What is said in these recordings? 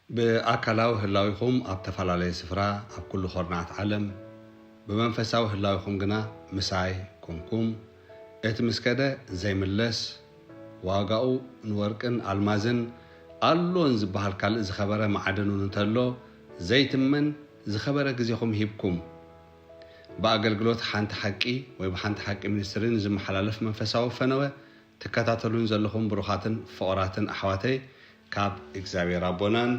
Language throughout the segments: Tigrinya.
ብኣካላዊ ህላዊኹም ኣብ ተፈላለየ ስፍራ ኣብ ኩሉ ኾርናዓት ዓለም፣ ብመንፈሳዊ ህላዊኹም ግና ምሳይ ኮንኩም፣ እቲ ምስ ከደ ዘይምለስ፣ ዋጋኡ ንወርቅን ኣልማዝን ኣሎን ዝበሃል ካልእ ዝኸበረ ማዕድን እውን እንተሎ ዘይትመን ዝኸበረ ግዜኹም ሂብኩም፣ ብኣገልግሎት ሓንቲ ሓቂ ወይ ብሓንቲ ሓቂ ሚኒስትሪ ንዝመሓላለፍ መንፈሳዊ ፈነወ ትከታተሉን ዘለኹም ብሩኻትን ፍቑራትን ኣሕዋተይ፣ ካብ እግዚኣብሔር ኣቦናን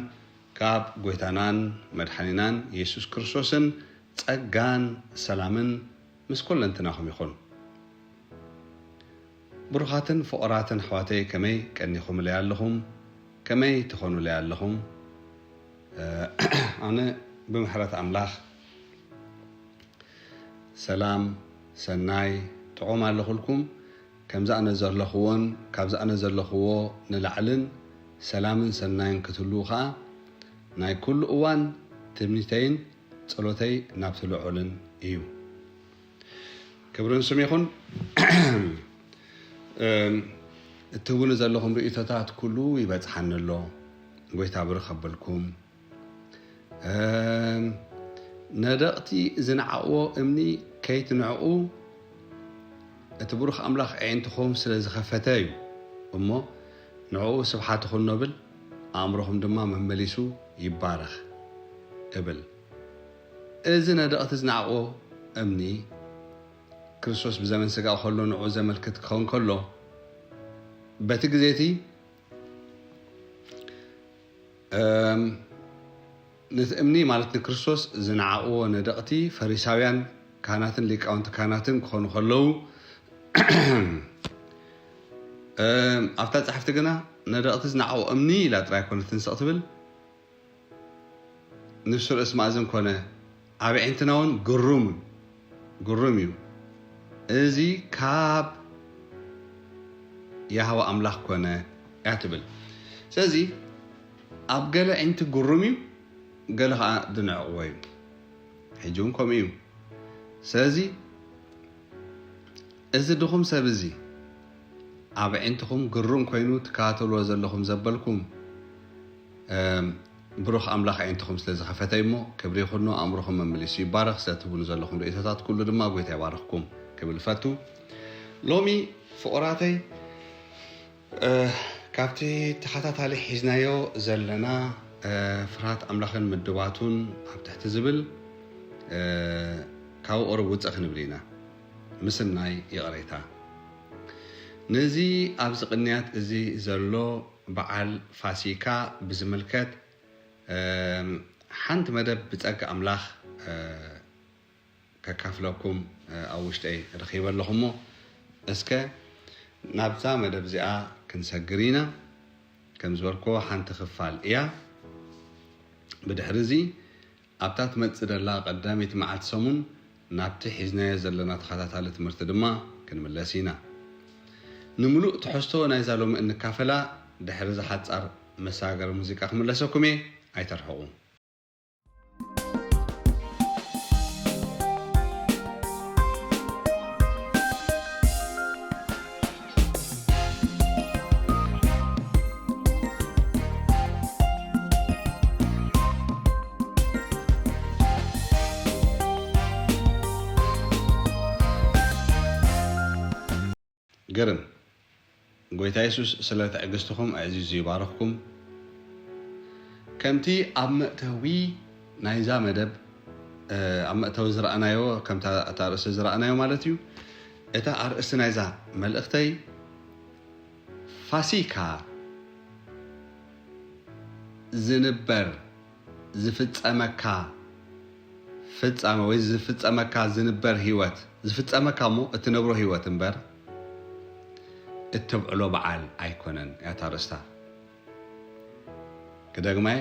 ካብ ጐይታናን መድሓኒናን የሱስ ክርስቶስን ጸጋን ሰላምን ምስ ኵለንትናኹም ይኹን። ብሩኻትን ፍቑራትን ኣሕዋተይ፣ ከመይ ቀኒኹምለይ ኣለኹም? ከመይ ትኾኑለይ ኣለኹም? ኣነ ብምሕረት ኣምላኽ ሰላም፣ ሰናይ፣ ጥዑም ኣለኹልኩም። ከምዚ ኣነ ዘለኹዎን ካብዚ ኣነ ዘለኹዎ ንላዕልን ሰላምን ሰናይን ክትህልዉ ኸኣ ናይ ኩሉ እዋን ትምኒተይን ጸሎተይ ናብቲ ልዑልን እዩ። ክብርን ስም ይኹን። እም፣ እትህቡኒ ዘለኹም ርእይቶታት ኩሉ ይበጽሓኒ ኣሎ። ጐይታ ብርኽ ኣበልኩም። እም፣ ነደቕቲ ዝነዓቕዎ እምኒ ከይትንዕቑ እቲ ብሩኽ ኣምላኽ ኣዒንትኹም ስለ ዝኸፈተ እዩ እሞ፣ ንዕኡ ስብሓት ይኹን ኖብል፣ ኣእምሮኹም ድማ መመሊሱ ይባረኽ እብል። እዚ ነደቕቲ ዝነዓቕዎ እምኒ፣ ክርስቶስ ብዘመን ስጋ ከሎ ንዕኡ ዘመልክት ክኸውን ከሎ፣ በቲ ግዜ እቲ፣ እም፣ ነቲ እምኒ ማለት ንክርስቶስ ዝነዓቕዎ ነደቕቲ ፈሪሳውያን ካህናትን ሊቃውንቲ ካህናትን ክኾኑ ከለዉ፣ እም፣ ኣብታ ጸሓፍቲ ግና ነደቕቲ ዝነዓቕዎ እምኒ ኢላ ጥራይ ኣይኮነትን ስቕ ትብል። ንሱ ርእስ ማእዝን ኮነ፣ ኣብ ኣዒንትና እውን ግሩም፣ ግሩም እዩ። እዚ ካብ ያህዋ ኣምላኽ ኮነ እያ ትብል። ስለዚ ኣብ ገለ ኣዒንቲ ግሩም እዩ፣ ገለ ኸዓ ድንዕቕዎ እዩ። ሕጂ እውን ከምኡ እዩ። ስለዚ እዚ ድኹም ሰብ እዚ ኣብ ኣዒንትኹም ግሩም ኮይኑ ትከታተልዎ ዘለኹም ዘበልኩም፣ እም፣ ብሩኽ ኣምላኽ ኣዒንትኹም ስለ ዝኸፈተ እዩ እሞ፣ ክብሪ ይኹኖ፣ ኣእምሮኹም መመሊሱ ይባረኽ። ስለ ትህቡኒ ዘለኹም ርእይቶታት ኩሉ ድማ ጐይታ ይባርኽኩም ክብል እፈቱ። ሎሚ ፍቑራተይ፣ እ፣ ካብቲ ተኸታታሊ ሒዝናዮ ዘለና፣ እ፣ ፍርሃት ኣምላኽን ምድባቱን ኣብ ትሕቲ ዝብል፣ እ፣ ካብኡ ቁሩብ ውፅእ ክንብል ኢና። ምስናይ ይቕሬታ። ነዚ ኣብዚ ቅንያት እዚ ዘሎ በዓል ፋሲካ ብዝምልከት፣ እም፣ ሓንቲ መደብ ብጸጋ ኣምላኽ፣ እ፣ ከካፍለኩም፣ እ፣ ኣብ ውሽጠይ ረኺበ ኣለኹ እሞ፣ እስከ ናብዛ መደብ እዚኣ ክንሰግር ኢና። ከም ዝበልክዎ ሓንቲ ክፋል እያ። ብድሕሪ እዚ ኣብታ ትመጽእ ዘላ ቀዳመይቲ መዓልቲ ሰሙን ናብቲ ሒዝናዮ ዘለና ተኸታታሊ ትምህርቲ ድማ ክንምለስ ኢና። ንምሉእ ትሕዝቶ ናይዛ ሎሚ እንካፈላ ድሕሪ እዛ ሓጻር መሳገሪ ሙዚቃ ክምለሰኩም እየ። ኣይተርሕቑ። ግርም። ጐይታ የሱስ ስለ ትዕግስትኹም ኣዕዚዙ ይባርኽኩም። ከምቲ ኣብ መእተዊ ናይዛ መደብ፣ እ፣ ኣብ መእተዊ ዝረኣናዮ፣ ከምታ እታ ኣርእስቲ ዝረኣናዮ ማለት እዩ፣ እታ ኣርእስቲ ናይዛ መልእኽተይ ፋሲካ ዝንበር ዝፍጸመካ ፍጻመ ወይ ዝፍጸመካ ዝንበር ህይወት፣ ዝፍጸመካ እሞ እትነብሮ ህይወት እምበር እተብዕሎ በዓል ኣይኮነን እያ እታ ኣርእስታ። ክደግማየ፣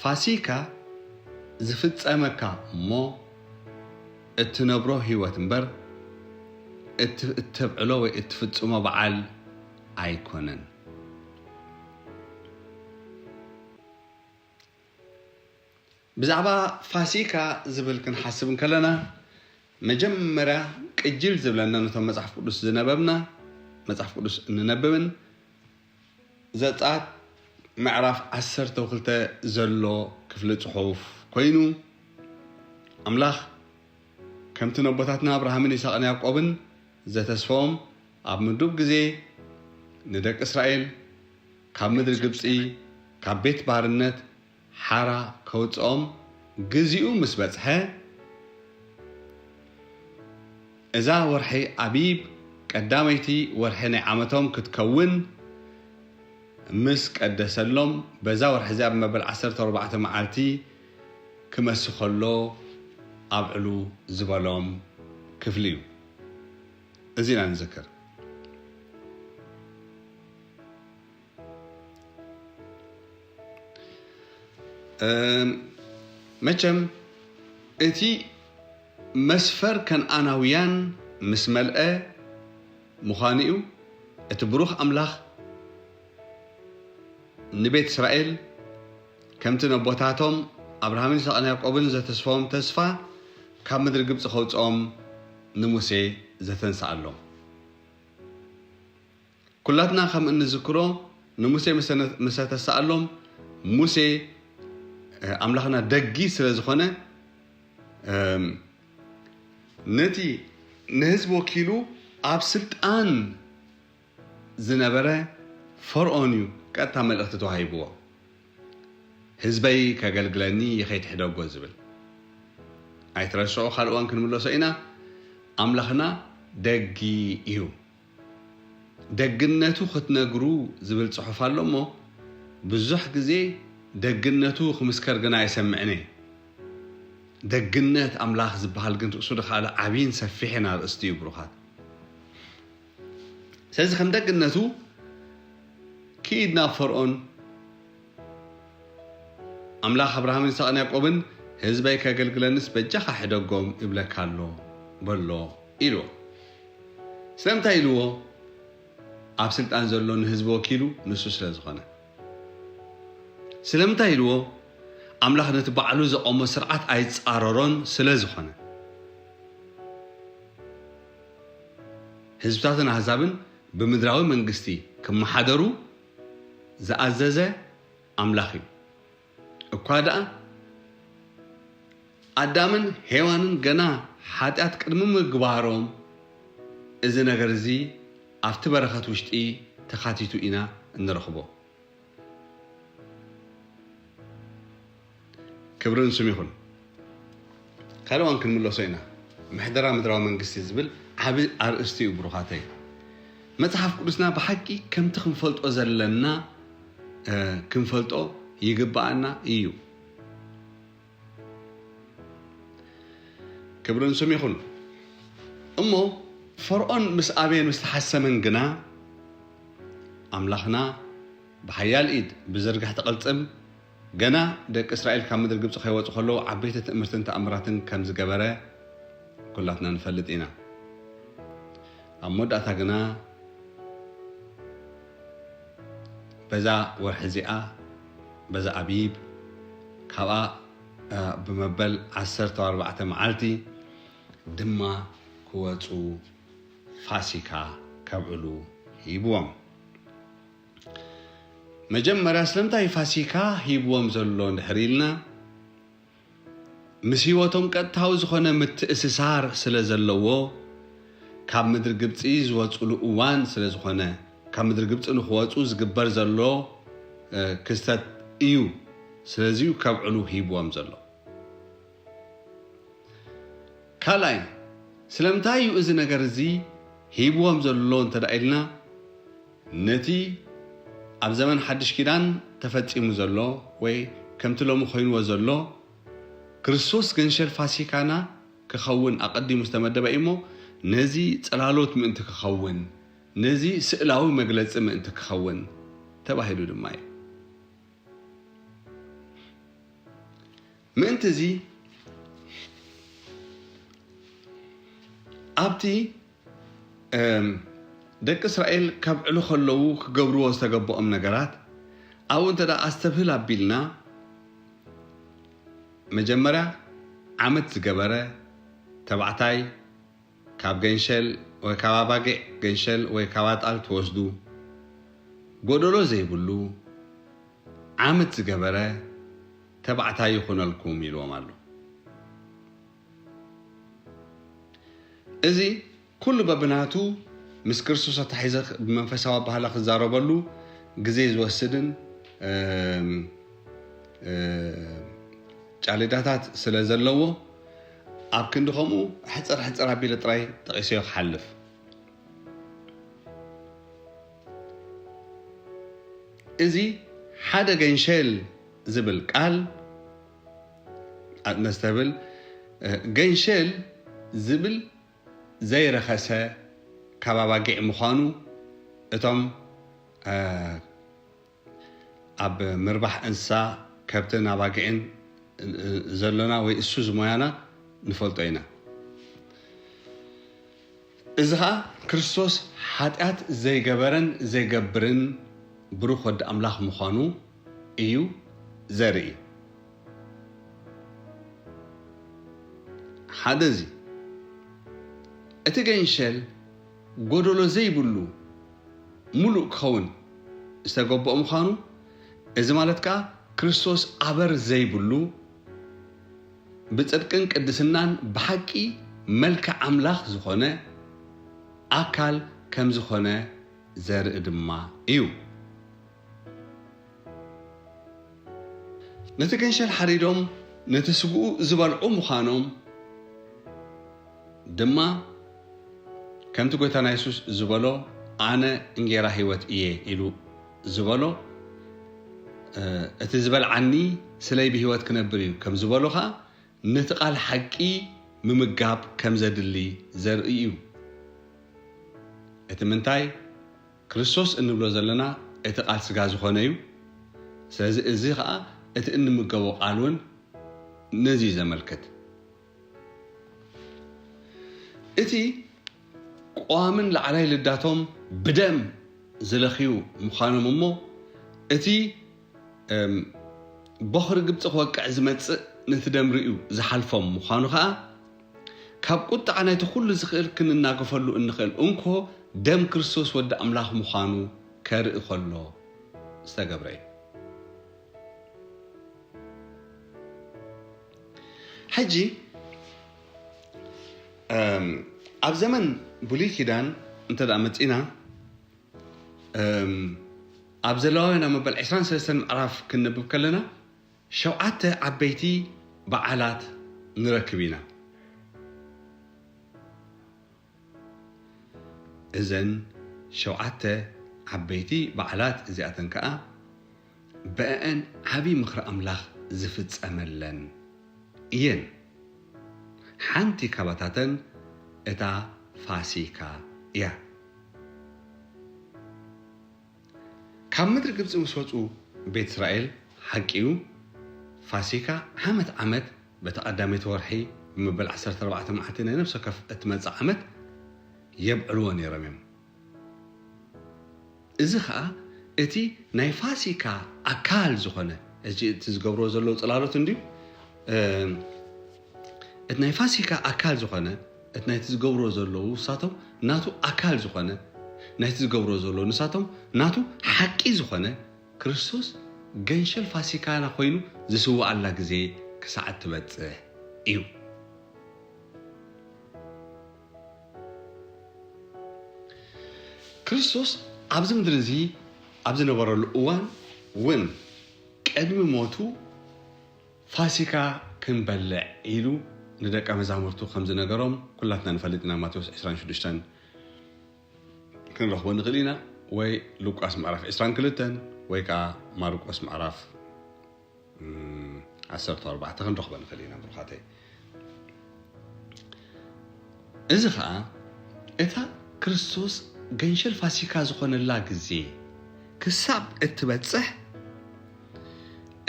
ፋሲካ ዝፍጸመካ እሞ እትነብሮ ህይወት እምበር እት-፣ እተብዕሎ ወይ እትፍጽሞ በዓል ኣይኮነን። ብዛዕባ ፋሲካ ዝብል ክንሓስብ እንከለና፣ መጀመርያ ቅጅል ዝብለና ነቶም መጽሓፍ ቅዱስ ዝነበብና፣ መጽሓፍ ቅዱስ እንነብብን ዘጸኣት ምዕራፍ ዓሰርተ ክልተ ዘሎ ክፍሊ ጽሑፍ ኮይኑ፣ ኣምላኽ ከምቲ ነቦታትና ኣብርሃምን ይስሐቅን ያዕቆብን ዘተስፈዎም፣ ኣብ ምዱብ ግዜ ንደቂ እስራኤል ካብ ምድሪ ግብጺ፣ ካብ ቤት ባርነት ሓራ ከውጽኦም ግዜኡ ምስ በጽሐ፣ እዛ ወርሒ ኣቢብ ቀዳመይቲ ወርሒ ናይ ዓመቶም ክትከውን ምስ ቀደሰሎም፣ በዛ ወርሒ እዚኣ ብመበል ዓሰርተ ኣርባዕተ መዓልቲ ክመሲ ከሎ ኣብዕሉ ዝበሎም ክፍሊ እዩ። እዚ ኢና ንዝክር። እም፣ መቸም እቲ መስፈር ከነኣናውያን ምስ መልአ ምዃኑ እዩ። እቲ ብሩኽ ኣምላኽ ንቤት እስራኤል ከምቲ ነቦታቶም ኣብርሃምን ይስሐቅን ያዕቆብን ዘተስፈዎም ተስፋ ካብ ምድሪ ግብጺ ከውጽኦም ንሙሴ ዘተንስኣሎም። ኩላትና ከም እንዝክሮ ንሙሴ ምስ ተነ-፣ ምስ ተሳኣሎም፣ ሙሴ፣ እ፣ ኣምላኽና ደጊ ስለ ዝኾነ፣ እም፣ ነቲ ንህዝቢ ወኪሉ ኣብ ስልጣን ዝነበረ ፈርዖን እዩ ቀጥታ መልእኽቲ ተዋሂብዎ። "ህዝበይ ከገልግለኒ ከይትሕደጎ" ዝብል። ኣይትረስዑ፣ ካልእ እዋን ክንምለሶ ኢና። ኣምላኽና ደጊ እዩ። ደግነቱ ክትነግሩ ዝብል ጽሑፍ ኣሎ እሞ፣ ብዙሕ ግዜ ደግነቱ ክምስከር ግና ኣይሰምዕን እየ። ደግነት ኣምላኽ ዝበሃል ግን ርእሱ ድኻለ ዓብይን ሰፊሕን ኣርእስቲ እዩ፣ ብሩኻት። ስለዚ ከም ደግነቱ፣ "ኪድ ናብ ፈርዖን፣ ኣምላኽ ኣብርሃምን ይስሐቅን ያዕቆብን፣ ህዝበይ ከገልግለንስ በጃኻ ሕደጎም ይብለካ ኣሎ" በሎ ኢልዎ። ስለምንታይ ኢልዎ? ኣብ ስልጣን ዘሎ ንህዝቢ ወኪሉ ንሱ ስለ ዝኾነ። ስለምንታይ ኢልዎ? ኣምላኽ ነቲ ባዕሉ ዘቆሞ ስርዓት ኣይጻረሮን ስለ ዝኾነ። ህዝብታትን ኣህዛብን ብምድራዊ መንግስቲ ክመሓደሩ ዝኣዘዘ ኣምላኽ እዩ። እኳ ደኣ ኣዳምን ሄዋንን ገና ሓጢኣት ቅድሚ ምግባሮም፣ እዚ ነገር እዚ ኣብቲ በረኸት ውሽጢ ተኻቲቱ ኢና እንረኽቦ። ክብሪ ንስም ይኹን። ካልእ እዋን ክንምለሶ ኢና። ምሕደራ ምድራዊ መንግስቲ ዝብል ዓቢ ኣርእስቲ እዩ፣ ብሩኻተይ። መጽሓፍ ቅዱስና ብሓቂ ከምቲ ክንፈልጦ ዘለና፣ እ፣ ክንፈልጦ ይግብኣና እዩ። ክብሪ ንስም ይኹን። እሞ ፈርዖን ምስ ኣበየን ምስ ተሓሰመን ግና፣ ኣምላኽና ብሓያል ኢድ፣ ብዝርግሕቲ ቅልጽም፣ ገና ደቂ እስራኤል ካብ ምድሪ ግብጺ ከይወጹ ከለዉ ዓበይቲ ትእምርትን ተኣምራትን ከም ዝገበረ ኩላትና ንፈልጥ ኢና። ኣብ መወዳእታ ግና በዛ ወርሒ እዚኣ፣ በዛ ኣቢብ፣ ካብኣ፣ እ፣ ብመበል ዓሰርተ ኣርባዕተ መዓልቲ ድማ ክወጹ ፋሲካ ከብዕሉ ሂብዎም። መጀመርያ ስለምንታይ ፋሲካ ሂብዎም ዘሎ እንድሕር ኢልና፣ ምስ ህይወቶም ቀጥታዊ ዝኾነ ምትእስሳር ስለ ዘለዎ፣ ካብ ምድሪ ግብጺ ዝወጹሉ እዋን ስለ ዝኾነ፣ ካብ ምድሪ ግብጺ ንኽወጹ ዝግበር ዘሎ፣ እ፣ ክስተት እዩ። ስለዚ እዩ ከብዕሉ ሂብዎም ዘሎ። ካልኣይ፣ ስለምንታይ እዩ እዚ ነገር እዚ ሂብዎም ዘሎ እንተ ደኣ ኢልና፣ ነቲ ኣብ ዘመን ሓድሽ ኪዳን ተፈጺሙ ዘሎ ወይ ከምቲ ሎሚ ኮይንዎ ዘሎ ክርስቶስ ገንሸል ፋሲካና ክኸውን ኣቐዲሙ ዝተመደበ እዩ እሞ፣ ነዚ ጽላሎት ምእንቲ ክኸውን፣ ነዚ ስእላዊ መግለጺ ምእንቲ ክኸውን ተባሂሉ ድማ እዩ። ምእንቲ እዚ ኣብቲ፣ እም፣ ደቂ እስራኤል ከብዕሉ ከለዉ ክገብርዎ ዝተገበኦም ነገራት ኣብኡ እንተ ደኣ ኣስተብህል ኣቢልና፣ መጀመርያ ዓመት ዝገበረ ተባዕታይ ካብ ገንሸል ወይ ካብ ኣባጊዕ ገንሸል ወይ ካብ ኣጣል ትወስዱ፣ ጎደሎ ዘይብሉ፣ ዓመት ዝገበረ ተባዕታይ ይኹነልኩም ኢልዎም ኣሎ። እዚ ኩሉ በብናቱ ምስ ክርስቶስ ኣታሒዘ ብመንፈሳዊ ኣባህላ ክዛረበሉ ግዜ ዝወስድን ጫሌዳታት ስለ ዘለዎ፣ ኣብ ክንዲ ከምኡ ሕፅር ሕፅር ኣቢለ ጥራይ ጠቒሰዮ ክሓልፍ። እዚ ሓደ ገንሸል ዝብል ቃል ነስተብል። ገንሸል ዝብል ዘይረኸሰ ካብ ኣባጊዕ ምዃኑ እቶም ኣብ ምርባሕ እንስሳ ከብትን ኣባጊዕን ዘሎና ወይ እሱ ዝሞያና ንፈልጦ ኢና። እዚ ኸኣ ክርስቶስ ሓጢኣት ዘይገበረን ዘይገብርን ብሩኽ ወዲ ኣምላኽ ምዃኑ እዩ ዘርኢ። ሓደ እዚ እቲ ገንሸል ጎደሎ ዘይብሉ ምሉእ ክኸውን ዝተገብኦ ምዃኑ፣ እዚ ማለት ከኣ ክርስቶስ ኣበር ዘይብሉ ብጽድቅን ቅድስናን ብሓቂ መልክዕ ኣምላኽ ዝኾነ ኣካል ከም ዝኾነ ዘርኢ ድማ እዩ። ነቲ ገንሸል ሓሪዶም ነቲ ስግኡ ዝበልዑ ምዃኖም ድማ ከምቲ ጎይታና የሱስ ዝበሎ ኣነ እንጌራ ህይወት እየ ኢሉ ዝበሎ እቲ ዝበልዓኒ ስለይ ብህይወት ክነብር እዩ ከም ዝበሎ ኸዓ ነቲ ቃል ሓቂ ምምጋብ ከም ዘድሊ ዘርኢ እዩ። እቲ ምንታይ ክርስቶስ እንብሎ ዘለና እቲ ቃል ስጋ ዝኾነ እዩ። ስለዚ እዚ ኸዓ እቲ እንምገቦ ቃል እውን ነዚ እዩ ዘመልክት። እቲ ቀዋምን ላዕላይ ልዳቶም ብደም ዝለኽዩ ምዃኖም እሞ እቲ ቦኽሪ ግብፂ ክወቅዕ ዝመፅእ ነቲ ደም ርእዩ ዝሓልፎም ምዃኑ ኸዓ ካብ ቁጥዓ ናይቲ ኩሉ ዝኽእል ክንናገፈሉ እንኽእል እንኮ ደም ክርስቶስ ወዲ ኣምላኽ ምዃኑ ከርኢ ከሎ ዝተገብረ እዩ። ሕጂ ኣብ ዘመን ብሉይ ኪዳን እንተ ደኣ መጺእና ኣብ ዘለዋውያን ኣብ መበል ዕስራን ሰለስተን ምዕራፍ ክንነብብ ከለና ሸውዓተ ዓበይቲ በዓላት ንረክብ ኢና። እዘን ሸውዓተ ዓበይቲ በዓላት እዚኣተን ከኣ ብአን ዓቢ ምኽሪ ኣምላኽ ዝፍጸመለን እየን። ሓንቲ ካባታተን እታ ፋሲካ እያ። ካብ ምድሪ ግብፂ ምስ ወፁ ቤት እስራኤል ሓቂ እዩ ፋሲካ ዓመት ዓመት በቲ ቀዳመይቲ ወርሒ ብመበል ዓሰርተ ኣርባዕተ መዓልቲ ናይ ነፍሲ ወከፍ እትመፅእ ዓመት የብዕልዎ ነይሮም እዮም። እዚ ኸዓ እቲ ናይ ፋሲካ ኣካል ዝኾነ እቲ ዝገብርዎ ዘለዉ ፅላሎት እንድዩ እቲ ናይ ፋሲካ ኣካል ዝኾነ እቲ ናይቲ ዝገብርዎ ዘለዉ ንሳቶም ናቱ ኣካል ዝኾነ ናይቲ ዝገብርዎ ዘለዉ ንሳቶም ናቱ ሓቂ ዝኾነ ክርስቶስ ገንሸል ፋሲካና ኮይኑ ዝስዋኣላ ግዜ ክሳዕ እትበጽሕ እዩ። ክርስቶስ ኣብዚ ምድሪ እዚ ኣብ ዝነበረሉ እዋን እውን ቅድሚ ሞቱ ፋሲካ ክንበልዕ ኢሉ ንደቀ መዛሙርቱ ከም ዝነገሮም ኩላትና ንፈልጥ ኢና። ማቴዎስ ዕስራን ሽዱሽተን ክንረኽቦ ንኽእል ኢና፣ ወይ ሉቃስ ምዕራፍ ዕስራን ክልተን ወይ ከዓ ማርቆስ ምዕራፍ ዓሰርተ ኣርባዕተ ክንረኽቦ ንኽእል ኢና። ብሩኻተይ፣ እዚ ኸዓ እታ ክርስቶስ ገንሸል ፋሲካ ዝኾነላ ግዜ ክሳብ እትበጽሕ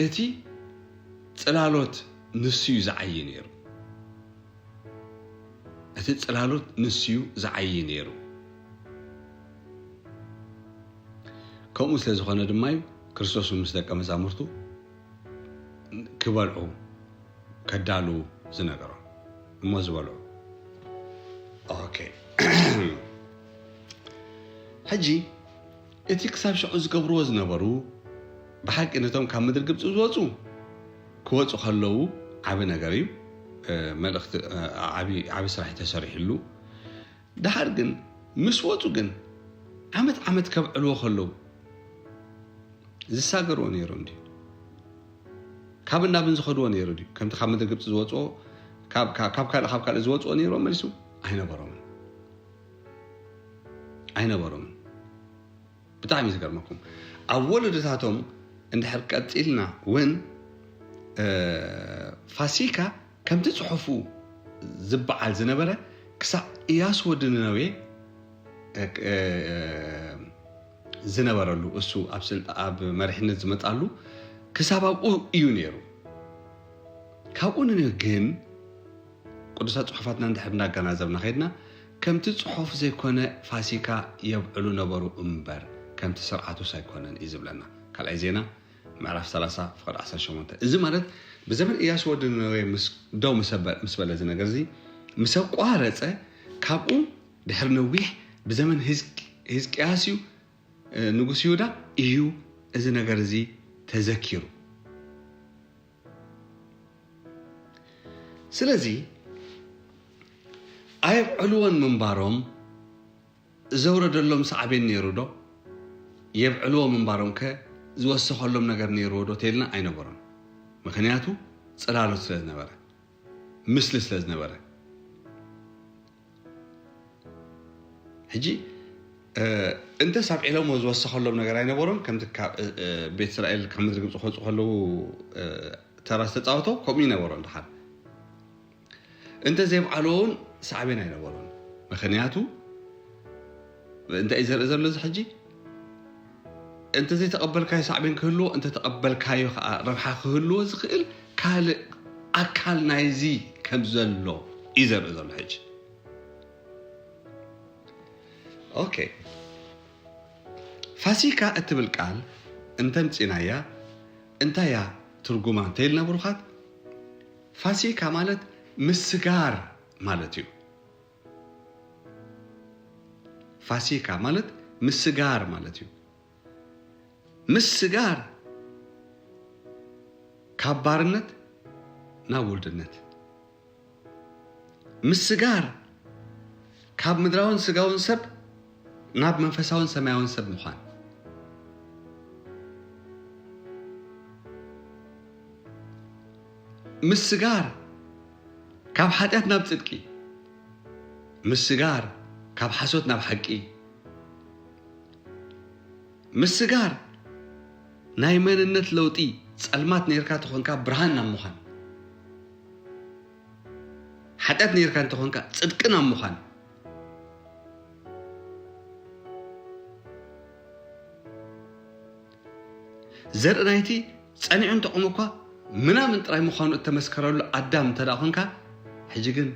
እቲ ጽላሎት ንሱ እዩ ዝዓዪ ነይሩ። እቲ ጽላሎት ንሱ እዩ ዝዓዪ ነይሩ። ከምኡ ስለ ዝኾነ ድማ እዩ ክርስቶስ ምስ ደቀ መዛሙርቱ ክበልዑ ከዳልዉ ዝነገሮም እሞ ዝበልዑ። ኦኬ። ሕጂ እቲ ክሳብ ሽዑ ዝገብርዎ ዝነበሩ ብሓቂ ነቶም ካብ ምድሪ ግብፂ ዝወፁ ክወፁ ከለዉ ዓቢ ነገር እዩ። መልእክቲ ዓቢ ስራሕ ተሰሪሕሉ። ድሓር ግን ምስ ወፁ ግን ዓመት ዓመት ከብዕልዎ ከለዉ ዝሳገርዎ ነይሮም ድዩ? ካብ እናብን ዝኸድዎ ነይሩ ድዩ? ከምቲ ካብ ምድሪ ግብፂ ዝወፅዎ ካብ ካልእ ካብ ካልእ ዝወፅዎ ነይሮም መሊሱ ኣይነበሮምን ኣይነበሮምን። ብጣዕሚ ዝገርመኩም ኣብ ወለዶታቶም እንድሕር ቀፂልና እውን ፋሲካ ከምቲ ፅሑፉ ዝበዓል ዝነበረ ክሳዕ እያሱ ወዲ ነነዌ ዝነበረሉ እሱ ኣብ መሪሕነት ዝመፃሉ ክሳብ ኣብኡ እዩ ነይሩ። ካብኡ ንንህ ግን ቅዱሳት ፅሑፋትና እንድሕር እንዳገናዘብና ከይድና ከምቲ ፅሑፍ ዘይኮነ ፋሲካ የብዕሉ ነበሩ እምበር ከምቲ ስርዓቱስ ኣይኮነን እዩ ዝብለና። ካልኣይ ዜና ምዕራፍ ሰላሳ ፍቕዲ ዓሰርተ ሸሞንተ። እዚ ማለት ብዘመን እያሱ ወዲ ነነዌ ምስ ደው ምስ ኣበ- ምስ በለ እዚ ነገር እዚ ምስ ኣቋረፀ ካብኡ ድሕሪ ነዊሕ ብዘመን ህዝቅ- ህዝቅያስ እዩ ንጉስ ይሁዳ እዩ እዚ ነገር እዚ ተዘኪሩ። ስለዚ ኣየብዕልዎን ምንባሮም ዘውረደሎም ሳዕቤን ነይሩ ዶ? የብዕልዎ ምንባሮም ከ ዝወሰኸሎም ነገር ነይርዎ ዶ ተልና ኣይነበሮን። ምክንያቱ ፅላሎት ስለ ዝነበረ፣ ምስሊ ስለ ዝነበረ። ሕጂ እንተ ሳብዒሎሞ ዝወሰኸሎም ነገር ኣይነበሮን። ከምቲ ቤት እስራኤል ካብ ምድሪ ግብፂ ክወፁ ከለዉ ተራ ዝተፃወቶ ከምኡ ይነበሮን ድሓር እንተ ዘይብዓልዎ እውን ሳዕቤን ኣይነበሮን። ምክንያቱ እንታይ እዩ ዘርኢ ዘሎ እዚ ሕጂ? እንተ ዘይተቐበልካዮ ሳዕቤን ክህልዎ፣ እንተ ተቐበልካዮ ከዓ ረብሓ ክህልዎ ዝኽእል ካልእ ኣካል ናይዚ ከም ዘሎ እዩ ዘርኢ ዘሎ ሕጂ። ኦኬ፣ ፋሲካ እትብል ቃል እንተምፂናያ እንታይ እያ ትርጉማ እንተይልና ብሩኻት፣ ፋሲካ ማለት ምስጋር ማለት እዩ። ፋሲካ ማለት ምስጋር ማለት እዩ። ምስጋር ካብ ባርነት ናብ ውልድነት፣ ምስጋር ካብ ምድራውን ስጋውን ሰብ ናብ መንፈሳውን ሰማያውን ሰብ ምዃን፣ ምስጋር ካብ ሓጢኣት ናብ ጽድቂ፣ ምስጋር ካብ ሓሶት ናብ ሓቂ፣ ምስጋር ናይ መንነት ለውጢ፣ ጸልማት ነይርካ ተኾንካ ብርሃን ናብ ምዃን፣ ሓጢኣት ነይርካ እንተኾንካ ጽድቂ ናብ ምዃን። ዘርኢ ናይቲ ጸኒዑ እንተቑም እኳ ምናምን ጥራይ ምዃኑ እተመስከረሉ ኣዳም እንተ ደኣ ኾንካ፣ ሕጂ ግን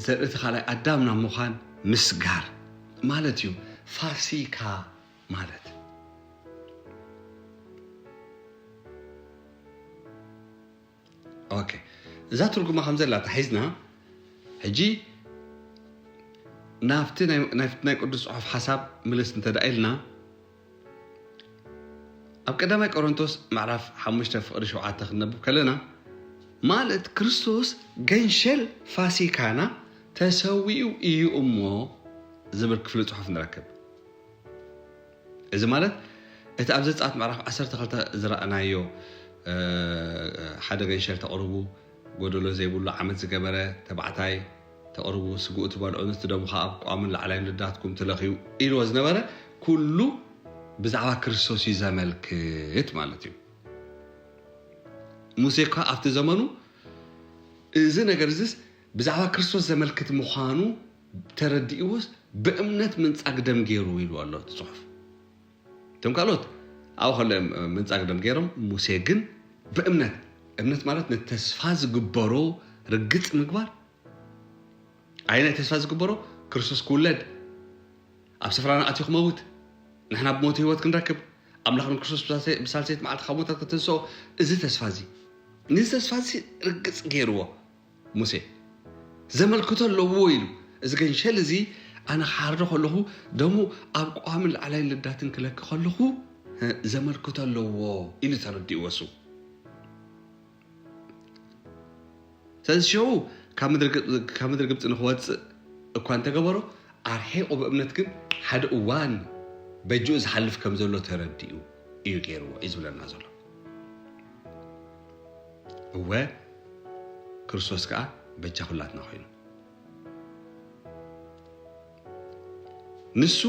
ዘርኢ እቲ ካልኣይ ኣዳም ናብ ምዃን ምስጋር ማለት እዩ። ፋሲካ ማለት። ኦኬ፣ እዛ ትርጉማ ከም ዘላ ተሒዝና፣ ሕጂ ናብቲ ናይ ናይ ቅዱስ ጽሑፍ ሓሳብ ምልስ እንተ ደኣ ኢልና፣ ኣብ ቀዳማይ ቆሮንቶስ ምዕራፍ ሓሙሽተ ፍቕዲ ሸውዓተ ክንነብብ ከለና፣ ማለት ክርስቶስ ገንሸል ፋሲካና ተሰዊኡ እዩ እሞ ዝብል ክፍሊ ጽሑፍ ንረክብ። እዚ ማለት እቲ ኣብ ዘጸኣት ምዕራፍ ዓሰርተ ክልተ ዝረኣናዮ ሓደ ገንሸል ተቕርቡ፣ ጎደሎ ዘይብሉ ዓመት ዝገበረ ተባዕታይ ተቕርቡ፣ ስግኡ ትበልዑ፣ ነቲ ደሙ ኸኣ ኣብ ቀዋምን ላዕላይን ልዳትኩም ትለኽዩ ኢልዎ ዝነበረ ኩሉ ብዛዕባ ክርስቶስ እዩ ዘመልክት ማለት እዩ። ሙሴ እኳ ኣብቲ ዘመኑ እዚ ነገር እዚስ ብዛዕባ ክርስቶስ ዘመልክት ምዃኑ ተረዲእዎስ ብእምነት ምንጻግ ደም ገይሩ ኢልዎ ኣሎ እቲ ጽሑፍ። እቶም ካልኦት ኣብኡ ከሎ እዮም ምንጻግ ደም ገይሮም፣ ሙሴ ግን ብእምነት፣ እምነት ማለት ነቲ ተስፋ ዝግበሮ ርግጽ ምግባር። ኣየናይ ተስፋ ዝግበሮ? ክርስቶስ ክውለድ፣ ኣብ ስፍራና ኣትዩ ክመውት፣ ንሕና ብሞቱ ህይወት ክንረክብ፣ ኣምላኽ ንክርስቶስ ብሳልሰይቲ መዓልቲ ካብ ሞታት ከተንስኦ። እዚ ተስፋ እዚ፣ ነዚ ተስፋ እዚ ርግጽ ገይርዎ። ሙሴ ዘመልክቶ ኣለዎ ኢሉ። እዚ ገንሸል እዚ ኣነ ክሓርዶ ከለኹ ደሙ ኣብ ቀዋምን ላዕላይን ልዳትን ክለኪ ከለኹ ዘመልክቶ ኣለዎ ኢሉ ተረዲእዎ እሱ። ስለዚ ሽዑ ካብ ምድሪ ግብ-፣ ካብ ምድሪ ግብፂ ንክወፅእ እኳ እንተገበሮ፣ ኣርሒቑ ብእምነት ግን ሓደ እዋን በጅኡ ዝሓልፍ ከም ዘሎ ተረዲኡ እዩ ገይርዎ እዩ ዝብለና ዘሎ። እወ፣ ክርስቶስ ከዓ በጃ ኩላትና ኮይኑ። ንሱ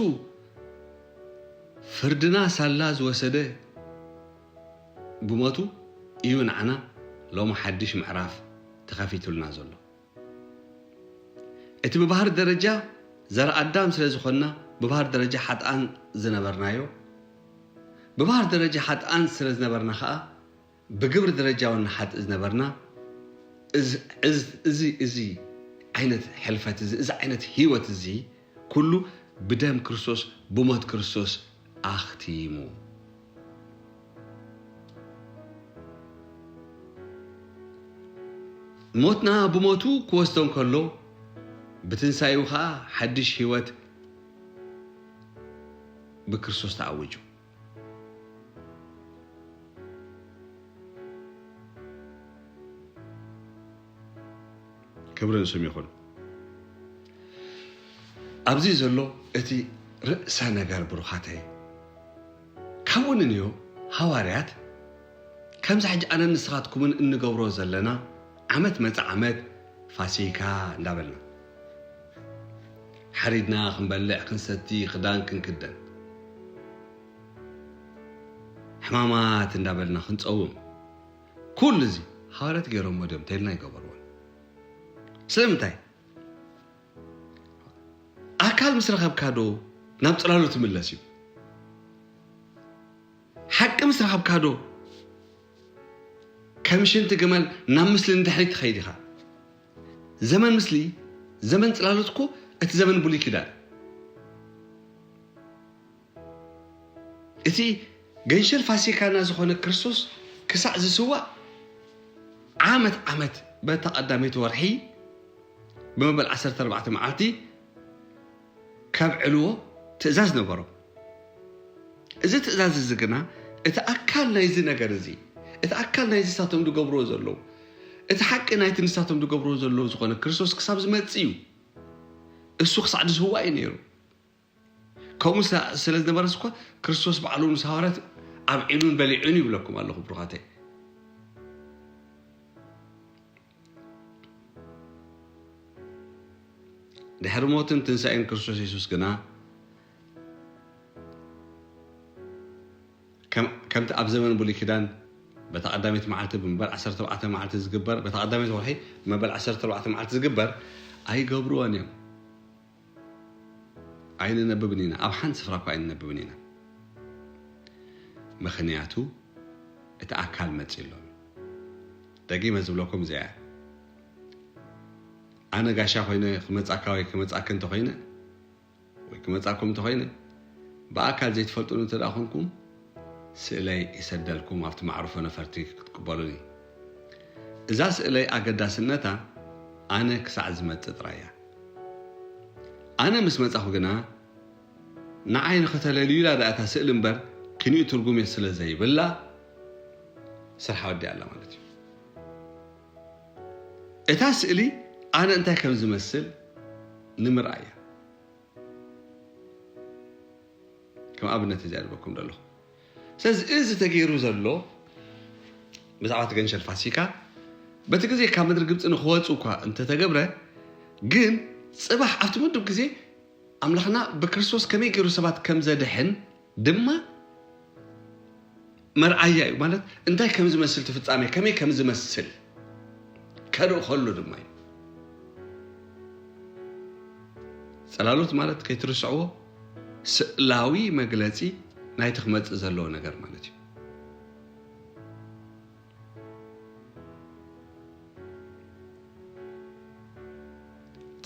ፍርድና ሳላ ዝወሰደ ብሞቱ እዩ ንዓና ሎሚ ሓድሽ ምዕራፍ ተኸፊቱልና ዘሎ። እቲ ብባህሪ ደረጃ ዘር ኣዳም ስለ ዝኾንና፣ ብባህሪ ደረጃ ሓጥኣን ዝነበርናዮ፣ ብባህሪ ደረጃ ሓጥኣን ስለ ዝነበርና ኸኣ፣ ብግብሪ ደረጃ እውን ንሓጥእ ዝነበርና፣ እዚ፣ እዚ፣ እዚ፣ እዚ ዓይነት ሕልፈት እዚ፣ እዚ ዓይነት ህይወት እዚ፣ ኩሉ ብደም ክርስቶስ፣ ብሞት ክርስቶስ ኣኽቲሙ። ሞትና ብሞቱ ክወስዶ እንከሎ፣ ብትንሳኤኡ ኸኣ ሓድሽ ህይወት ብክርስቶስ ተኣዊጁ። ክብሪ ንስም ይኹን። ኣብዚ ዘሎ እቲ ርእሰ ነገር ብሩኻተይ፣ ካብኡ ንንዮ ሃዋርያት ከምዚ ሕጂ ኣነን ንስኻትኩምን እንገብሮ ዘለና ዓመት መጸ ዓመት ፋሲካ እንዳበልና ሓሪድና ክንበልዕ፣ ክንሰቲ፣ ክዳን ክንክደን፣ ሕማማት እንዳበልና ክንጸውም፣ ኩሉ እዚ ሃዋርያት ገይሮሞ ድዮም ተልና ይገበርዎን። ስለምንታይ? ኣካል ምስ ረኸብካ ዶ ናብ ጽላሎት ትምለስ እዩ? ሓቂ ምስ ረኸብካ ዶ ከም ሽንቲ ግመል ናብ ምስሊ ንድሕሪት ትኸይድ ኢኻ? ዘመን ምስሊ፣ ዘመን ጽላሎት እኮ እቲ ዘመን ብሉይ ኪዳን። እቲ ገንሸል ፋሲካና ዝኾነ ክርስቶስ ክሳዕ ዝስዋእ ዓመት ዓመት በታ ቀዳመይቲ ወርሒ ብመበል ዓሰርተ ኣርባዕተ መዓልቲ ከብዕልዎ ትእዛዝ ነበሮም። እዚ ትእዛዝ እዚ ግና እቲ ኣካል ናይዚ ነገር እዚ፣ እቲ ኣካል ናይዚ ንሳቶም ዝገብርዎ ዘለዉ፣ እቲ ሓቂ ናይቲ ንሳቶም ዝገብርዎ ዘለዉ ዝኾነ ክርስቶስ ክሳብ ዝመጽእ እዩ። እሱ ክሳዕ ዝስዋእ እዩ ነይሩ። ከምኡ ስለ ዝነበረስ እኮ ክርስቶስ ባዕሉ ምስ ሃዋርያት ኣብዒሉን በሊዑን ይብለኩም ኣለኹ ብሩኻተይ። ድሕሪ ሞትን ትንሳኤን ክርስቶስ የሱስ ግና ከም-፣ ከምቲ ኣብ ዘመን ብሉይ ኪዳን በታ ቀዳመይቲ መዓልቲ ብመበል ዓሰርተ ኣርባዕተ መዓልቲ ዝግበር፣ በታ ቀዳመይቲ ወርሒ ብመበል ዓሰርተ ኣርባዕተ መዓልቲ ዝግበር ኣይገብርዎን እዮም። ኣይንነብብን ኢና፣ ኣብ ሓንቲ ስፍራ እኳ ኣይንነብብን ኢና። ምኽንያቱ እቲ ኣካል መጺኡ ኣሎ። ደጊመ ዝብለኩም እዚኣ እያ። ኣነ ጋሻ ኮይነ ክመጻካ ወይ ክመጻኪ እንተኾይነ፣ ወይ ክመጻኩም እንተኾይነ፣ ብኣካል ዘይትፈልጡን እንተ ደኣ ኮንኩም፣ ስእለይ ይሰደልኩም፣ ኣብቲ መዕርፎ ነፈርቲ ክትቅበሉኒ። እዛ ስእለይ ኣገዳስነታ ኣነ ክሳዕ ዝመጽእ ጥራይ እያ። ኣነ ምስ መጻኹ ግና፣ ንዓይ ንኽተለልዩላ ደኣ እታ ስእሊ እምበር፣ ክንዩ ትርጉም ስለ ዘይብላ፣ ስርሓ ወዲኣ ኣላ ማለት እዩ። እታ ስእሊ ኣነ እንታይ ከም ዝመስል ንምርኣይ እያ። ከም ኣብነት እዚኣ ዝበኩም ዘለኹ። ስለዚ እዚ ተገይሩ ዘሎ ብዛዕባ እቲ ገንሸል ፋሲካ፣ በቲ ግዜ ካብ ምድሪ ግብፂ ንኽወፁ እኳ እንተተገብረ፣ ግን ፅባሕ ኣብቲ ምዱብ ግዜ ኣምላኽና ብክርስቶስ ከመይ ገይሩ ሰባት ከም ዘድሕን ድማ መርኣያ እዩ። ማለት እንታይ ከም ዝመስል እቲ ፍጻሜ፣ ከመይ ከም ዝመስል ከርኢ ከሎ ድማ እዩ። ጽላሎት ማለት ከይትርስዕዎ ስእላዊ መግለጺ ናይቲ ክመጽእ ዘለዎ ነገር ማለት እዩ።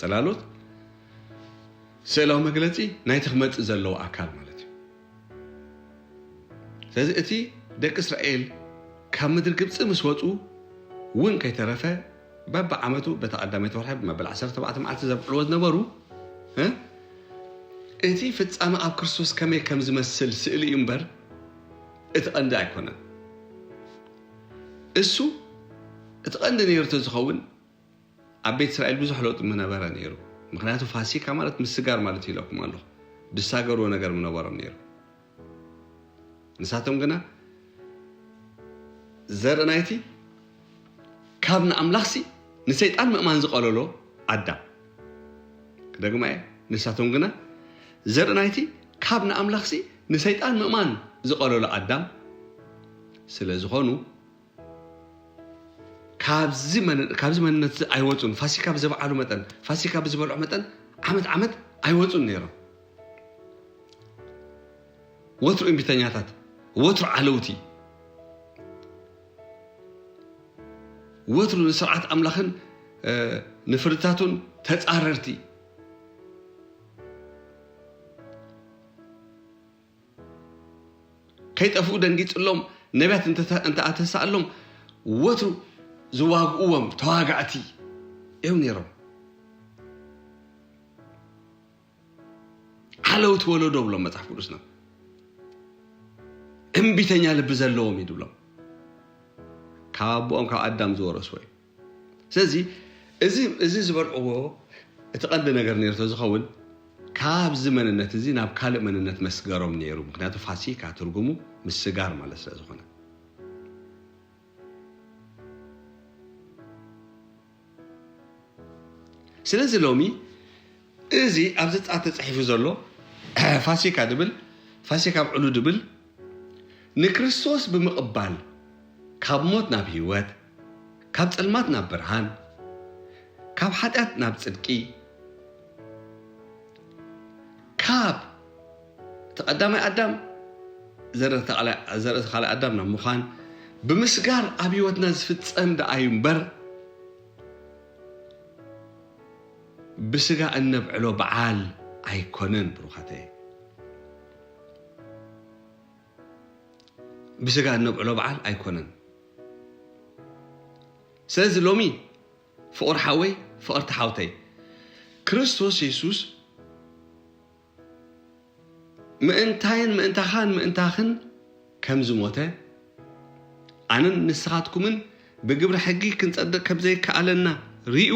ጽላሎት ስእላዊ መግለጺ ናይቲ ክመጽእ ዘለዎ ኣካል ማለት እዩ። ስለዚ እቲ ደቂ እስራኤል ካብ ምድሪ ግብጺ ምስ ወጹ እውን ከይተረፈ በብዓመቱ በታ ቀዳመይቲ ወርሒ ብመበል ዓሰርተ ኣርባዕተ መዓልቲ ዘብዕልዎ ዝነበሩ፣ እ፣ እቲ ፍጻመ ኣብ ክርስቶስ ከመይ ከም ዝመስል ስእሊ እዩ እምበር፣ እቲ ቀንዲ ኣይኮነን። እሱ እቲ ቀንዲ ነይሩ ተዝኸውን ኣብ ቤት እስራኤል ብዙሕ ለውጢ ምነበረ ነይሩ። ምክንያቱ ፋሲካ ማለት ምስጋር ማለት ኢለኩም ኣለኹ። ድሳገርዎ ነገር ምነበሮም ነይሩ። ንሳቶም ግና ዘርኢ ናይቲ ካብ ንኣምላኽሲ ንሰይጣን ምእማን ዝቐለሎ ኣዳም። ክደግማ እየ። ንሳቶም ግና ዘርኢ ናይቲ ካብ ንኣምላኽሲ ንሰይጣን ምእማን ዝቐለሎ ኣዳም ስለ ዝኾኑ፣ ካብዚ መን-፣ ካብዚ መንነት እዚ ኣይወፁን። ፋሲካ ብዝበዓሉ መጠን፣ ፋሲካ ብዝበልዑ መጠን ዓመት ዓመት ኣይወፁን ነይሮም። ወትሩ እምቢተኛታት፣ ወትሩ ዓለውቲ፣ ወትሩ ንስርዓት ኣምላኽን፣ እ፣ ንፍርድታቱን ተጻረርቲ። ከይጠፍኡ ደንጊጽሎም፣ ነቢያት እንተ-፣ እንተ ኣተሳእሎም፣ ወትሩ ዝዋግእዎም ተዋጋእቲ እዮም ነይሮም። ዓለውቲ ወለዶ ብሎም መጽሓፍ ቅዱስና። እምቢተኛ ልቢ ዘለዎም እዩ ድብሎም። ካብ ኣቦኦም ካብ ኣዳም ዝወረስዎ እዩ። ስለዚ እዚ፣ እዚ ዝበልዕዎ እቲ ቀንዲ ነገር ነይሩ ተዝኸውን፣ ካብዚ መንነት እዚ ናብ ካልእ መንነት መስገሮም ነይሩ። ምክንያቱ ፋሲካ ትርጉሙ ምስጋር ማለት ስለ ዝኾነ። ስለዚ ሎሚ እዚ ኣብዚ ጻት ተጻሒፉ ዘሎ ፋሲካ ድብል፣ ፋሲካ ኣብዕሉ ድብል፣ ንክርስቶስ ብምቕባል ካብ ሞት ናብ ህይወት፣ ካብ ጸልማት ናብ ብርሃን፣ ካብ ሓጢኣት ናብ ጽድቂ፣ ካብ እቲ ቀዳማይ ኣዳም ዘርኢ ተቃላ-፣ ዘርኢ እቲ ካልኣይ ኣዳም ናብ ምዃን ብምስጋር ኣብ ህይወትና ዝፍጸም ደኣ እዩ እምበር፣ ብስጋ እነብዕሎ በዓል ኣይኮነን ብሩኻተይ። ብስጋ እነብዕሎ በዓል ኣይኮነን። ስለዚ ሎሚ ፍቑር ሓወይ፣ ፍቕርቲ ሓውተይ፣ ክርስቶስ የሱስ ምእንታይን ምእንታኻን ምእንታኽን ከም ዝሞተ፣ ኣነን ንስኻትኩምን ብግብሪ ሕጊ ክንጸድቕ ከም ዘይከኣለና ርእዩ፣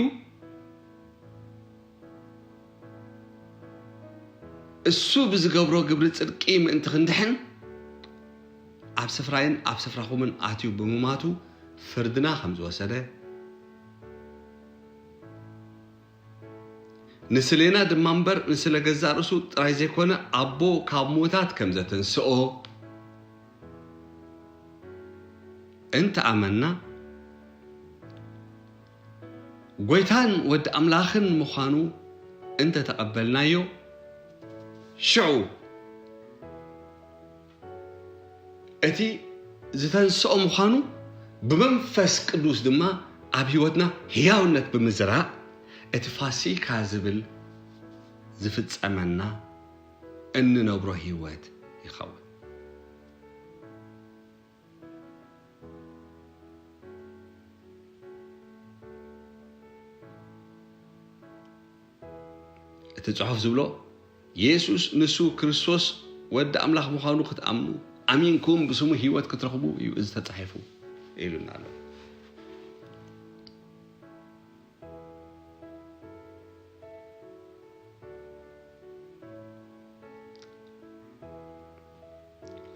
እሱ ብዝገብሮ ግብሪ ጽድቂ ምእንቲ ክንድሕን፣ ኣብ ስፍራይን ኣብ ስፍራኹምን ኣትዩ ብምማቱ ፍርድና ከም ዝወሰደ፣ ንስሌና ድማ እምበር፣ ንስለ ገዛእ ርእሱ ጥራይ ዘይኮነ፣ ኣቦ ካብ ምዉታት ከም ዘተንስኦ እንተ ኣመንና፣ ጐይታን ወዲ ኣምላኽን ምዃኑ እንተ ተቐበልናዮ፣ ሽዑ እቲ ዝተንስኦ ምዃኑ ብመንፈስ ቅዱስ ድማ ኣብ ህይወትና ህያውነት ብምዝራእ፣ እቲ ፋሲካ ዝብል ዝፍጸመና እንነብሮ ህይወት ይኸውን። እቲ ጽሑፍ ዝብሎ፣ የሱስ ንሱ ክርስቶስ ወዲ ኣምላኽ ምዃኑ ክትኣምኑ፣ ኣሚንኩም ብስሙ ህይወት ክትረኽቡ እዩ እዚ ተጻሒፉ ኢሉና ኣሎ።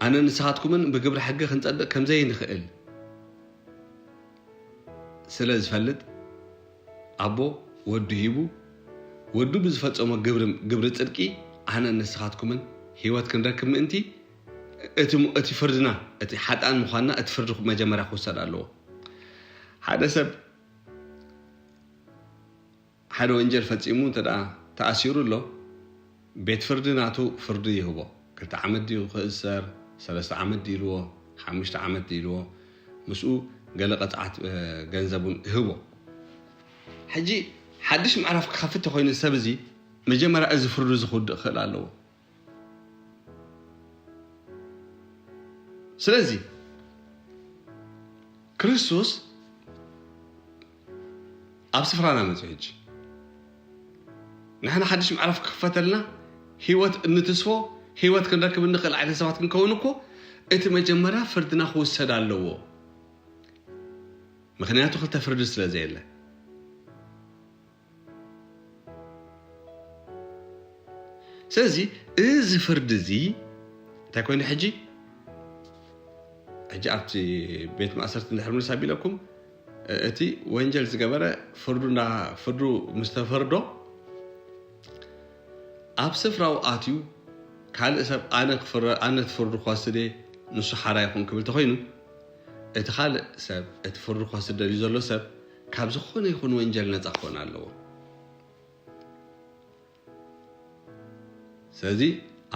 ኣነ ንስኻትኩምን ብግብሪ ሕጊ ክንጸድቕ ከም ዘይንኽእል ስለ ዝፈልጥ፣ ኣቦ ወዱ ሂቡ፣ ወዱ ብዝፈጸሞ ግብሪ፣ ግብሪ ጽድቂ ኣነ ንስኻትኩምን ህይወት ክንረክብ ምእንቲ፣ እቲ ም-፣ እቲ ፍርድና፣ እቲ ሓጥኣን ምዃንና፣ እቲ ፍርዲ መጀመርያ ክውሰድ ኣለዎ። ሓደ ሰብ ሓደ ወንጀል ፈጺሙ እንተ ደኣ ተኣሲሩ ኣሎ፣ ቤት ፍርዲ ናቱ ፍርዲ ይህቦ። ክልተ ዓመት ድዩ ክእሰር፣ ሰለስተ ዓመት ድዩ ኢልዎ፣ ሓሙሽተ ዓመት ድዩ ኢልዎ፣ ምስኡ ገለ ቅጽዓት፣ እ፣ ገንዘብ እውን ይህቦ። ሕጂ ሓድሽ ምዕራፍ ክኸፍት ተኾይኑ ሰብ እዚ መጀመርያ እዚ ፍርዱ እዚ ክውድእ ክኽእል ኣለዎ። ስለዚ ክርስቶስ ኣብ ስፍራና መጺኡ ሕጂ ንሕና ሓድሽ ምዕራፍ ክኽፈተልና ህይወት እንትስፎ ህይወት ክንረክብ እንኽእል ዓይነት ሰባት ክንከውን እኮ እቲ መጀመርያ ፍርድና ክውሰድ ኣለዎ። ምኽንያቱ ክልተ ፍርዲ ስለ ዘየለ። ስለዚ እዚ ፍርዲ እዚ እንታይ ኮይኑ ሕጂ? ሕጂ ኣብቲ ቤት ማእሰርቲ እንድሕር ምልስ ኣቢለኩም፣ እቲ ወንጀል ዝገበረ ፍርዱ እንዳ-፣ ፍርዱ ምስ ተፈርዶ፣ ኣብ ስፍራው ኣትዩ ካልእ ሰብ ኣነ ክፍረ-፣ ኣነ እቲ ፍርዱ ክወስድ እየ፣ ንሱ ሓራ ይኹን ክብል ተኾይኑ፣ እቲ ካልእ ሰብ፣ እቲ ፍርዱ ክወስድ ደልዩ ዘሎ ሰብ ካብ ዝኾነ ይኹን ወንጀል ነጻ ክኾን ኣለዎ። ስለዚ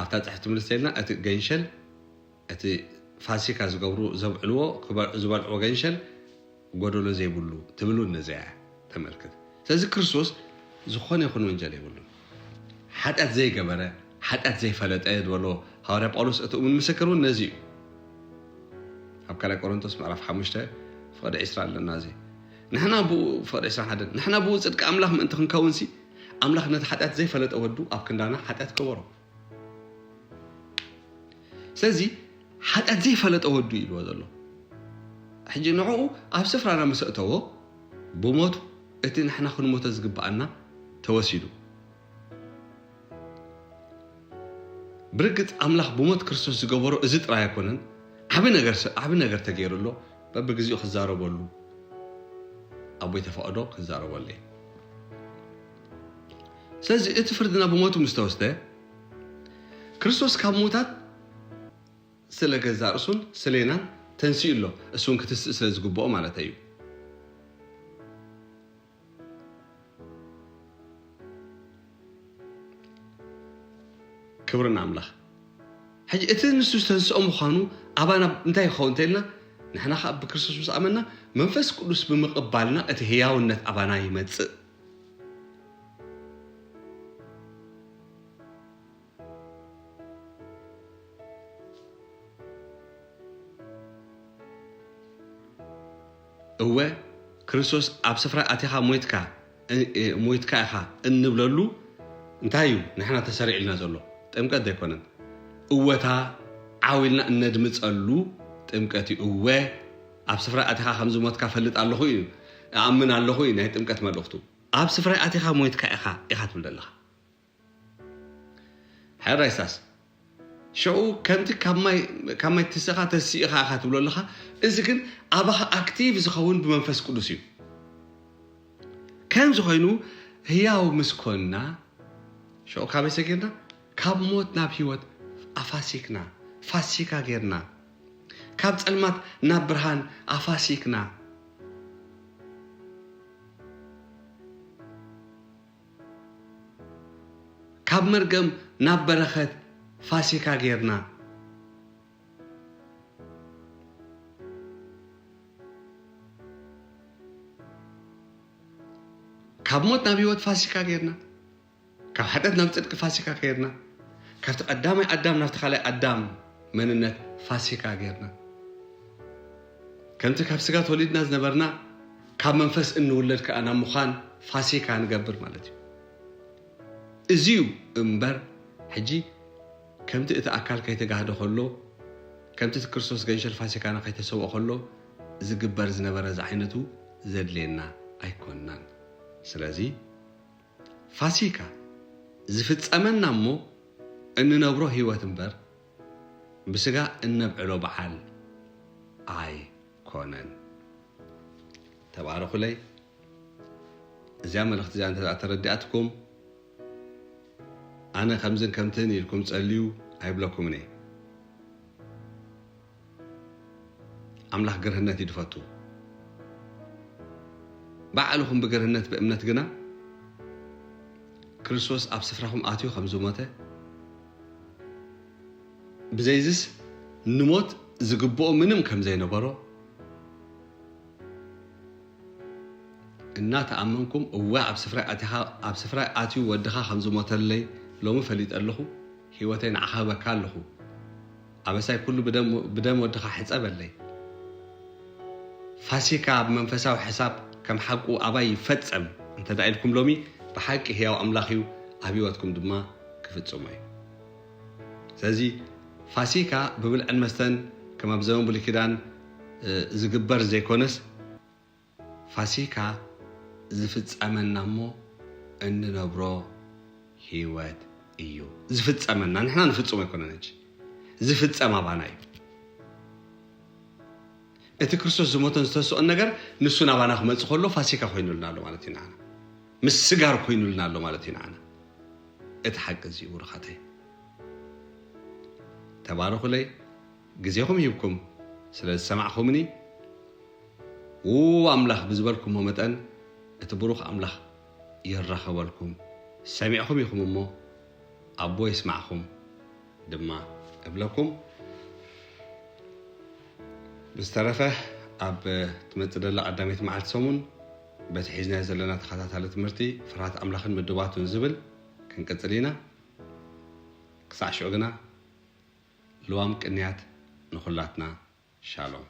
ኣብታ ጽሕፍቲ ምልስ ኢልና እቲ ገንሸል፣ እቲ ፋሲካ ዝገብሩ ዘብዕልዎ ክበ-፣ ዝበልዕዎ ገንሸል ጎደሎ ዘይብሉ ትብል እውን ነዚኣ እያ ተመልክት። ስለዚ ክርስቶስ ዝኾነ ይኹን ወንጀል የብሉን። ሓጢኣት ዘይገበረ፣ ሓጢኣት ዘይፈለጠ ዝበሎ ሃዋርያ ጳውሎስ እቲ እሙን ምስክር እውን ነዚ እዩ። ኣብ ካልኣይ ቆሮንቶስ ምዕራፍ ሓሙሽተ ፍቕዲ ዕስራ ኣለና። እዚ ንሕና ብኡ፣ ፍቕዲ ዕስራን ሓደን፣ ንሕና ብኡ ጽድቂ ኣምላኽ ምእንቲ ክንከውንሲ፣ ኣምላኽ ነቲ ሓጢኣት ዘይፈለጠ ወዱ ኣብ ክንዳና ሓጢኣት ገበሮ። ስለዚ ሓጢኣት ዘይፈለጠ ወዱ ኢልዎ ዘሎ። ሕጂ ንዕኡ ኣብ ስፍራና ምስ ኣእተዎ፣ ብሞቱ እቲ ንሕና ክንሞቶ ዝግብኣና ተወሲዱ። ብርግጽ ኣምላኽ ብሞት ክርስቶስ ዝገበሮ እዚ ጥራይ ኣይኮነን። ዓቢ ነገር ስ-፣ ዓቢ ነገር ተገይሩ ኣሎ። በብግዜኡ ክዛረበሉ ኣቦይ ተፈቐዶ ክዛረበሉ እየ። ስለዚ እቲ ፍርድና ብሞቱ ምስ ተወስደ፣ ክርስቶስ ካብ ሙታት ስለ ገዛእ ርእሱን ስሌናን ተንሲኡ ኣሎ። እሱ እውን ክትስእ ስለ ዝግብኦ ማለት እዩ። ክብሪ ንኣምላኽ። ሕጂ እቲ ንሱ ዝተንስኦ ምዃኑ ኣባና እንታይ ይኸውን እንተኢልና፣ ንሕና ኸኣ ብክርስቶስ ምስ ኣመንና መንፈስ ቅዱስ ብምቕባልና እቲ ህያውነት ኣባና ይመጽእ። እወ፣ ክርስቶስ ኣብ ስፍራ ኣቲኻ ሞይትካ፣ እ-፣ እ-፣ ሞይትካ ኢኻ እንብለሉ እንታይ እዩ ንሕና ተሰሪዕልና ዘሎ? ጥምቀት ዘይኮነን? እወታ ዓው ኢልና እነድምጸሉ ጥምቀት እዩ። እወ፣ ኣብ ስፍራ ኣቲኻ ከም ዝሞትካ ፈልጥ ኣለኹ እዩ፣ እኣምን ኣለኹ እዩ ናይ ጥምቀት መልእኽቱ። ኣብ ስፍራ ኣቲኻ ሞይትካ ኢኻ፣ ኢኻ ትብል ዘለኻ። ሕራይ ሳስ፣ ሽዑ ከምቲ ካብ ማይ፣ ካብ ማይ ትስኻ ተሲእኻ ኢኻ ትብሎ ኣለኻ። እዚ ግን ኣባኻ ኣክቲቭ ዝኸውን ብመንፈስ ቅዱስ እዩ። ከምዚ ኮይኑ ህያው ምስ ኮንና፣ ሽዑ ካበይ ሰጊርና? ካብ ሞት ናብ ህይወት ኣፋሲክና፣ ፋሲካ ጌርና። ካብ ጸልማት ናብ ብርሃን ኣፋሲክና። ካብ መርገም ናብ በረኸት ፋሲካ ጌርና። ካብ ሞት ናብ ህይወት ፋሲካ ጌርና። ካብ ሓጢኣት ናብ ጽድቂ ፋሲካ ጌርና። ካብቲ ቀዳማይ ኣዳም ናብቲ ካልኣይ ኣዳም መንነት ፋሲካ ጌርና። ከምቲ ካብ ስጋ ተወሊድና ዝነበርና፣ ካብ መንፈስ እንውለድ ከኣ ናብ ምዃን ፋሲካ ንገብር ማለት እዩ። እዚ እዩ እምበር፣ ሕጂ ከምቲ እቲ ኣካል ከይተጋህደ ከሎ፣ ከምቲ እቲ ክርስቶስ ገንሸል ፋሲካና ከይተሰውኦ ከሎ ዝግበር ዝነበረ ዝዓይነቱ ዘድልየና ኣይኮንናን። ስለዚ ፋሲካ ዝፍጸመና እሞ እንነብሮ ህይወት እምበር፣ ብስጋ እነብዕሎ በዓል ኣይኮነን። ተባረኹለይ። እዚኣ መልእኽቲ እዚኣ እንተ ተረዲኣትኩም፣ ኣነ ከምዝን ከምትን ኢልኩም ጸልዩ ኣይብለኩምን እየ። ኣምላኽ ግርህነት እዩ ዝፈቱ። ባዕልኹም ብግርህነት ብእምነት ግና፣ ክርስቶስ ኣብ ስፍራኹም ኣትዩ ከም ዝሞተ፣ ብዘይዝስ ንሞት ዝግብኦ ምንም ከም ዘይነበሮ እናተኣመንኩም፣ እወ፣ ኣብ ስፍራይ ኣቲኻ፣ ኣብ ስፍራይ ኣትዩ ወድኻ ከም ዝሞተለይ ሎሚ ፈሊጠ ኣለኹ፣ ህይወተይ ንዓኻ ህበካ ኣለኹ። ኣበሳይ ኩሉ ብደም፣ ብደም ወድኻ ሕጸበለይ። ፋሲካ ብመንፈሳዊ ሕሳብ ከም ሓቁ ኣባይ ይፈጸም እንተ ደኣ ኢልኩም ሎሚ፣ ብሓቂ ህያው ኣምላኽ እዩ፣ ኣብ ህይወትኩም ድማ ክፍጽሞ እዩ። ስለዚ ፋሲካ ብብልዕን መስተን ከም ኣብ ዘመን ብሉይ ኪዳን ዝግበር ዘይኮነስ፣ ፋሲካ ዝፍጸመና እሞ እንነብሮ ህይወት እዩ። ዝፍጸመና፣ ንሕና ንፍጽሞ ኣይኮነን፣ ሕጂ ዝፍጸም ኣባና እዩ። እቲ ክርስቶስ ዝሞተን ዝተስኦን ነገር ንሱ ናባና ክመጽእ ከሎ ፋሲካ ኮይኑልና ኣሎ ማለት እዩ ንዓና። ምስጋር ኮይኑልና ኣሎ ማለት እዩ ንዓና። እቲ ሓቂ እዚ እዩ ብሩኻተይ። ተባረኹለይ፣ ግዜኹም ሂብኩም ስለ ዝሰማዕኹምኒ፣ ው ኣምላኽ ብዝበልኩሞ መጠን እቲ ብሩኽ ኣምላኽ ይራኸበልኩም። ሰሚዕኹም ኢኹም እሞ ኣቦ ይስማዕኹም ድማ እብለኩም። ብዝተረፈ ኣብ ትመጽእ ዘላ ቀዳመይቲ መዓልቲ ሰሙን በቲ ሒዝናዮ ዘለና ተኸታታሊ ትምህርቲ ፍርሃት ኣምላኽን ምድባቱን ዝብል ክንቅጽል ኢና። ክሳዕ ሽዑ ግና ልዋም ቅንያት ንኹላትና። ሻሎም።